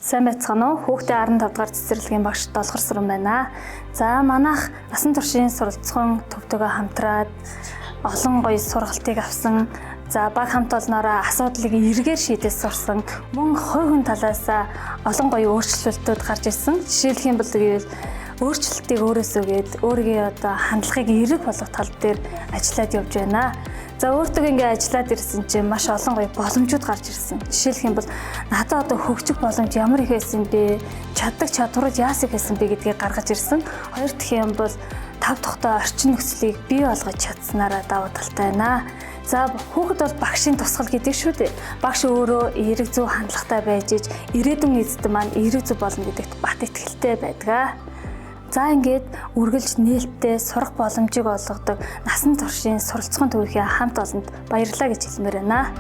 Сайн байцгаана уу? Хүүхдээ 15 дугаар цэцэрлэгийн багш Долгор Сүрэн байна. За манайх насан туршийн суралцхан төвтэйгээ хамтраад олон гоё сургалтыг авсан. За баг хамт олноороо асуудлыг эргээр шийдэж сурсан. Мөн хувь хүн талаас олон гоё өөрчлөлтүүд гарч ирсэн. Жишээлх юм бол гэвэл өөрчлөлтийг өөрөөсөө гээд өөрийн одоо хандлагыг эерэг болгох тал дээр ажиллаад явж байна. За өөртөө ингээ ажиллаад ирсэн чинь маш олон гоё боломжууд гарч ирсэн. Жишээлх юм бол надад одоо хөгжих боломж ямар их байсан бэ? Чаддаг чадварууд яасан их байсан бэ гэдгийг гаргаж ирсэн. Хоёр дахь юм бол тав тухтай орчин нөхцөлийг бий болгож чадсанараа давуу талтай байна. За хүүхэд бол багшийн тусгал гэдэг шүү дээ. Багш өөрөө эерэг зөв хандлагатай байж иж ирээдүйн эзэд маань эерэг зөв болно гэдэгт бат итгэлтэй байдаг. За ингээд үргэлж нээлттэй сурах боломжийг олгодог насан туршийн суралцахын төвийн хамт олонд баярлалаа гэж хэлмээр байна.